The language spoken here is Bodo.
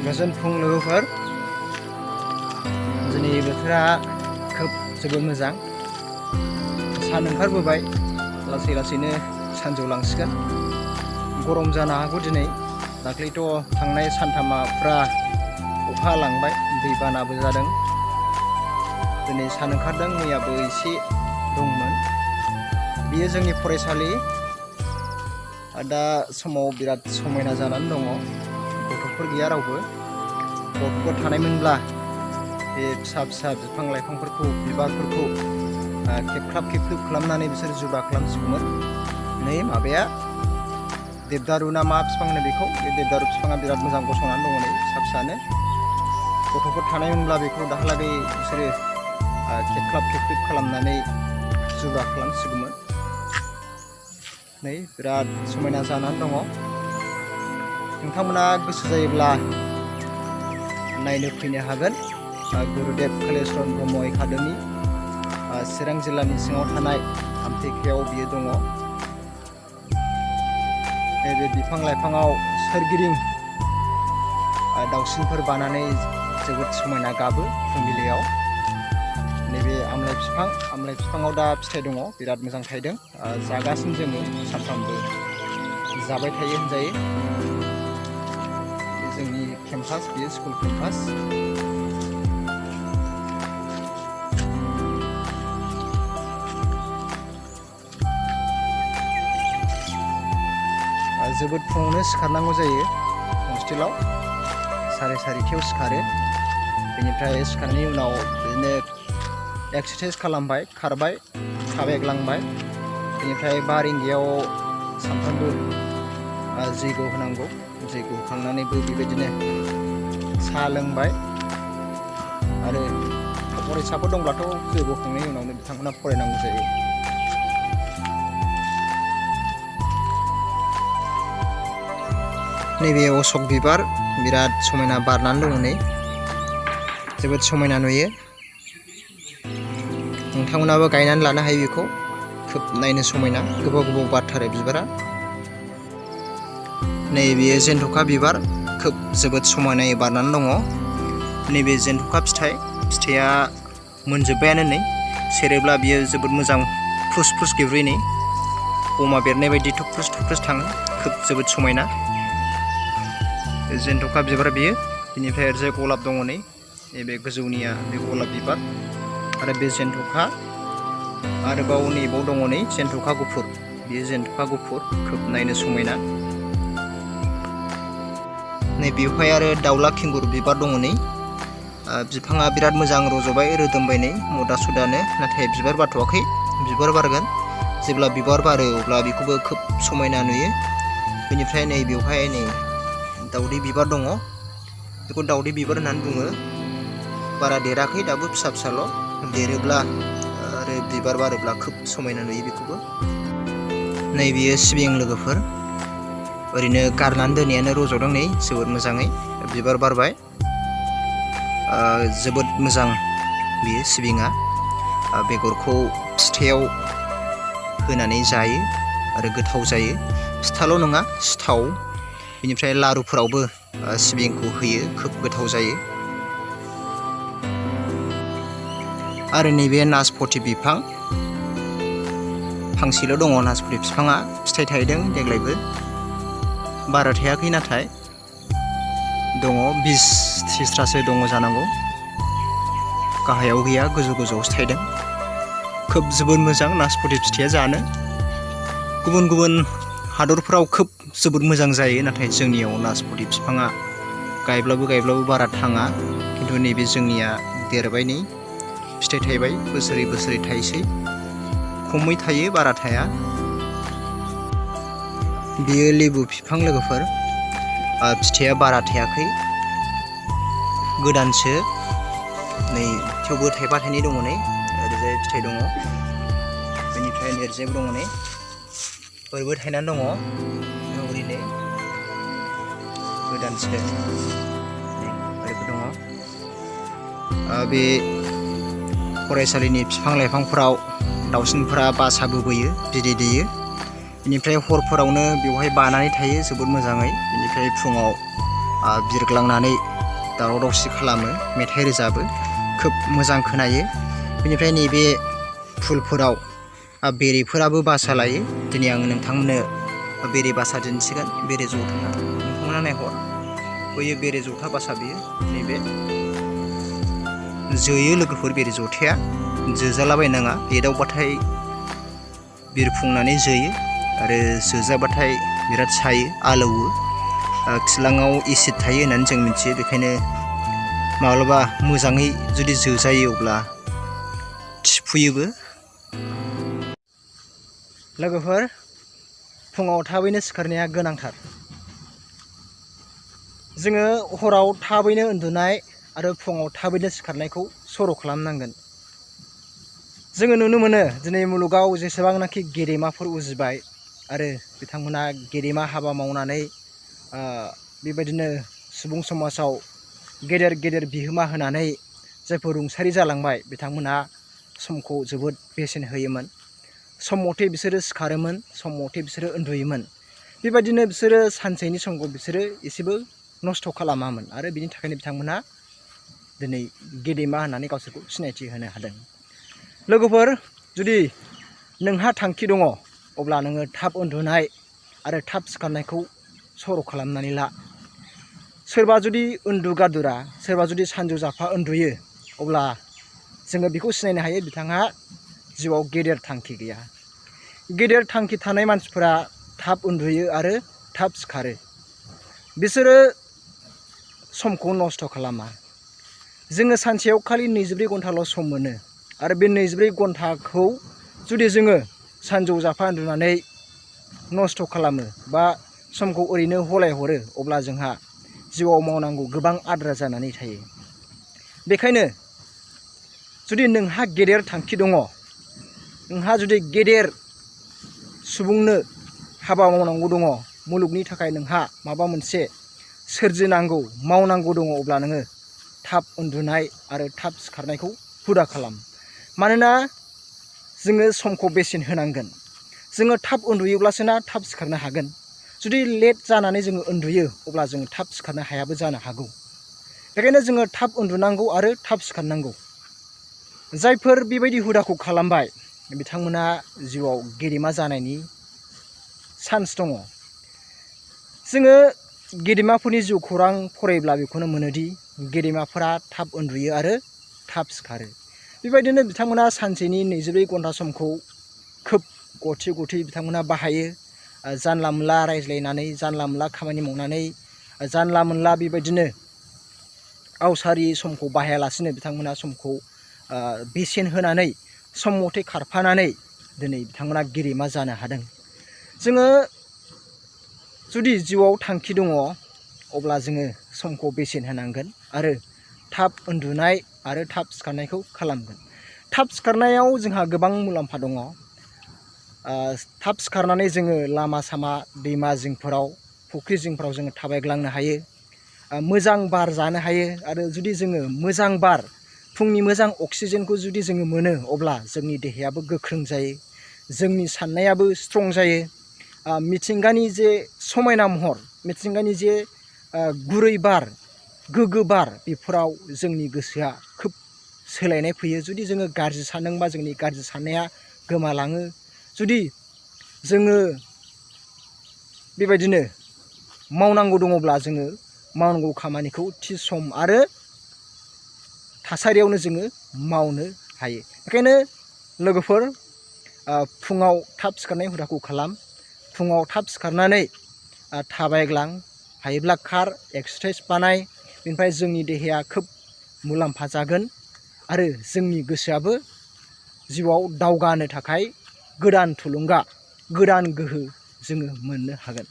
गोजोन फुं लोगोफोर दिनै बोथोरा खोब जोबोद मोजां सान ओंखारबोबाय लासै लासैनो सानजौलांसिगोन गरम जानो हागौ दिनै दाख्लैथ' थांनाय सानथामा फुरा अखा हालांबाय दैबानाबो जादों दिनै सान ओंखारदों मैयाबो एसे दंमोन बियो जोंनि फरायसालि दा समाव बिराद समायना जानानै दङ गथ'फोर गैया रावबो गथ'फोर थानायमोनब्ला बे फिसा फिसा बिफां लाइफांफोरखौ बिबारफोरखौ खेबख्लाब खेबख्लिब खालामनानै बिसोर जुदा खालामसिगौमोन नै माबाया देबदारु ना मा बिफां होनो बेखौ बे देबदारु बिफाङा बिराद मोजां गसंनानै दङ नै फिसा फिसानो गथ'फोर थानायमोनब्ला बेखौ दाहालागै बिसोरो खेबख्लाब खेबख्लिब खालामनानै जुदा खालामसिगौमोन नै बिराद समायना जानानै दङ नोंथांमोना गोसो जायोब्ला नायनो फैनो हागोन गुरुदेव कालिचरण ब्रह्म एकाडेमि चिरां जिल्लानि सिङाव थानाय आमथेखायाव बियो दङ नैबे बिफां लाइफाङाव सोरगिदिं दाउसिनफोर बानानै जोबोद समायना गाबो फुंबिलियाव नैबे आमलाइ बिफाङाव दा फिथाइ दङ बिराद मोजां थायदों जागासिनो जोङो सानफ्रामबो जाबाय थायो होनजायो जोंनि केम्पास बेयो स्कुल केम्पास जोबोद फुङावनो सिखारनांगौ जायो हस्टेलाव 4:30 सिखारो बेनिफ्राय सिखारनायनि उनाव बिदिनो एक्सारसाइज खालामबाय खारबाय थाबायग्लांबाय बेनिफ्राय 5 रिंगायाव सानफ्रामबो जैग' होनांगौ जैग' होखांनानैबो बेबायदिनो साहा लोंबाय आरो फरायसाफोर दंब्लाथ' जैग' होखांनायनि उनावनो बिथांमोना फरायनांगौ जायो नैबे अशक बिबार बिराद समायना बारनानै दङ नै जोबोद समायना नुयो नोंथांमोनाबो गायनानै लानो हायो बेखौ खोब नायनो समायना गोबाव गोबाव बारथारो बिबारा नैबे जेन्थ'खा बिबार खोब जोबोद समायनायै बारनानै दङ नैबे जेन्थ'खा फिथाइया मोनजोब्बायानो नै सेरोब्ला बियो जोबोद मोजां फ्रुस फ्रुस गेब्रुयो नै अमा बेरनाय बायदि थुफ्रुस थुफ्रुस थाङो खोब जोबोद समायना जेन्थ'खा बिबार बियो बिनिफ्राय ओरैजाय गलाब दङ नै नैबे गोजौनिया बे गलाब बिबार आरो बे जेन्थ'खा आरोबाव नैबाव दङ नै जेन्थ'खा गुफुर बेयो जेन्थ'खा गुफुर खोब नायनो समायना नै बेवहाय आरो दाउला खेंगुर बिबार दङ नै बिफाङा बिराद मोजां रज'बाय रोदोमबाय नै मदा सुदानो नाथाय बिबार बारथ'वाखै बिबार बारगोन जेब्ला बिबार बारो अब्ला बेखौबो खोब समायना नुयो बेनिफ्राय नै बेवहाय नै दाउदै बिबार दङ बेखौ दाउदै बिबार होननानै बुङो बारा देराखै दाबो फिसा फिसाल' देरोब्ला आरो बिबार बारोब्ला खोब समायना नुयो बेखौबो नै बेयो सिबिं लोगोफोर ओरैनो गारनानै दोननायानो रज'दों नै जोबोद मोजाङै बिबार बारबाय जोबोद मोजां बेयो सिबिङा बेगरखौ फिथायाव होनानै जायो आरो गोथाव जायो फिथाल' नङा सिथाव बेनिफ्राय लारुफोरावबो सिबिंखौ होयो खोब गोथाव जायो आरो नैबे नासपति बिफां फांसेल' दङ नासपति बिफाङा फिथाइ थायदों देग्लायबो बारा थायाखै नाथाय दङ 20-30थासो दङ जानांगौ गाहायाव गैया गोजौ गोजौआवसो थायदों खोब जोबोद मोजां नासपति फिथाइया जानो गुबुन गुबुन हादरफ्राव खोब जोबोद मोजां जायो नाथाय जोंनियाव नासपति बिफाङा गायब्लाबो बारा थाङा खिन्थु नैबे जोंनिया देरबाय नै फिथाइ थायबाय बोसोरै बोसोरै थायसै खमै थायो बारा थाया बेयो लेबु बिफां लोगोफोर फिथाइया बारा थायाखै गोदानसो नै थेवबो थाइबा थाइनै दङ नै ओरैजाय फिथाइ दङ बेनिफ्राय ओरैजायबो दङ नै ओरैबो थायनानै दङ ओरैनो गोदानसो नै ओरैबो दङ बे फरायसालिनि बिफां लाइफांफोराव दाउसिनफोरा बासा बोबोयो बिदै दैयो बेनिफ्राय हरफोरावनो बेवहाय बानानै थायो जोबोद मोजाङै बेनिफ्राय फुङाव बिरग्लांनानै दावराव दावसि खालामो, मेथाइ रोजाबो, खोब मोजां खोनायो। बेनिफ्राय नैबे फुलफोराव बेरेफोराबो बासा लायो। दिनै आङो नोंथांमोननो बेरे बासा दिन्थिगोन। बेरे जथाया नोंथांमोना नायहर, बैयो बेरे जथा बासा, बेयो नैबे जोयो लोगोफोर। बेरे जथाया जोजालाबायनाङा, एदावबाथाय बिरफुंनानै जोयो आरो जोजाबाथाय बिराद सायो, आलौवो। खिलाङाव एसिड थायो होननानै जों मिथियो। बेखायनो माब्लाबा मोजाङै जुदि जोजायो अब्ला थिफुयोबो। लोगोफोर, फुङाव थाबैनो सिखारनाया गोनांथार। जोङो हराव थाबैनो उन्दुनाय आरो फुङाव थाबैनो सिखारनायखौ सर' खालामनांगोन। जोङो नुनो मोनो दिनै मुलुगाव जेसेबांनाखि गेदेमाफोर उजिबाय आरो बिथांमोना गेदेमा हाबा मावनानै बेबायदिनो सुबुं समाजाव गेदेर गेदेर बिहोमा होनानै जायफोर रुंसारि जालांबाय, बिथांमोना समखौ जोबोद बेसेन होयोमोन। सम मथे बिसोरो सिखारोमोन, सम मथे बिसोरो उन्दुयोमोन। बेबायदिनो बिसोरो सानसेनि समखौ बिसोरो एसेबो नस्थ' खालामामोन आरो बिनि थाखायनो बिथांमोना दिनै गेदेमा होननानै गावसोरखौ सिनायथि होनो हादों। लोगोफोर, जुदि नोंहा थांखि दङ अब्ला नोङो थाब उन्दुनाय आरो थाब सिखारनायखौ सर' खालामनानै ला। सोरबा जुदि उन्दुगादुरा, सोरबा जुदि सानजौजाफा उन्दुयो, अब्ला जोङो बेखौ सिनायनो हायो बिथाङा जिउआव गेदेर थांखि गैया। गेदेर थांखि थानाय मानसिफोरा थाब उन्दुयो आरो थाब सिखारो। बिसोरो समखौ नस्थ' खालामा। जोङो सानसेयाव खालि 24 घन्टाल' सम मोनो आरो बे 24 घन्टाखौ जुदि जोङो सानजौजाफा उन्दुनानै नस्थ' खालामो बा समखौ ओरैनो हगारहरो, अब्ला जोंहा जिउआव मावनांगौ गोबां आद्रा जानानै थायो। बेखायनो जुदि नोंहा गेदेर थांखि दङ, नोंहा जुदि गेदेर सुबुंनो हाबा मावनांगौ दङ, मुलुगनि थाखाय नोंहा माबा मोनसे सोरजिनांगौ, मावनांगौ दङ, अब्ला नोङो थाब उन्दुनाय आरो थाब सिखारनायखौ हुदा खालाम। मानोना जोङो समखौ बेसेन होनांगोन। जोङो थाब उन्दुयोब्लासो ना थाब सिखारनो हागोन। जुदि लेट जानानै जोङो उन्दुयो अब्ला जोङो थाब सिखारनो हायाबो जानो हागौ। बेखायनो जोङो थाब उन्दुनांगौ आरो थाब सिखारनांगौ। जायफोर बेबायदि हुदाखौ खालामबाय, बिथांमोना जिउआव गेदेमा जानायनि चान्स दङ। जोङो गेदेमाफोरनि जिउ खौरां फरायोब्ला बेखौनो मोनोदि गेदेमाफोरा थाब उन्दुयो आरो थाब सिखारो। बेबायदिनो बिथांमोना सानसेनि 24 घन्टा समखौ खोब गथि गथि बिथांमोना बाहायो। जानला मोनला रायज्लायनानै, जानला मोनला खामानि मावनानै, जानला मोनला बेबायदिनो आवसारि समखौ बाहायालासिनो बिथांमोना समखौ बेसेन होनानै सम मथे खारफानानै दिनै बिथांमोना गेदेमा जानो हादों। जोङो जुदि जिउआव थांखि दङ अब्ला जोङो समखौ बेसेन होनांगोन आरो थाब उन्दुनाय आरो थाब सिखारनायखौ खालामगोन। थाब सिखारनायाव जोंहा गोबां मुलाम्फा दङ। थाब सिखारनानै जोङो लामा सामा, दैमा जिंफोराव, फुख्रि जिंफोराव जोङो थाबायग्लांनो हायो, मोजां बार जानो हायो। आरो जुदि जोङो मोजां बार, फुंनि मोजां अक्सिजेनखौ जुदि जोङो मोनो, अब्ला जोंनि देहायाबो गोख्रों जायो, जोंनि साननायाबो स्ट्रं जायो। मिथिंगानि जे समायना महर, मिथिंगानि जे गुरै बार, गोग्गो बार, बेफोराव जोंनि गोसोआ खोब सोलायनाय फैयो। जुदि जोङो गाज्रि सानदोंबा जोंनि गाज्रि साननाया गोमालाङो। जुदि जोङो बेबायदिनो मावनांगौ दङब्ला जोङो मावनांगौ खामानिखौ थि सम आरो थासारियावनो जोङो मावनो हायो। बेखायनो लोगोफोर, फुङाव थाब सिखारनाय हुदाखौ खालाम। फुङाव थाब सिखारनानै थाबायग्लां, हायोब्ला खार, एक्सारसाइस बानाय। बेनिफ्राय जोंनि देहाया खोब मुलाम्फा जागोन आरो जोंनि गोसोआबो जिउआव दावगानो थाखाय गोदान थुलुंगा, गोदान गोहो जोङो मोननो हागोन।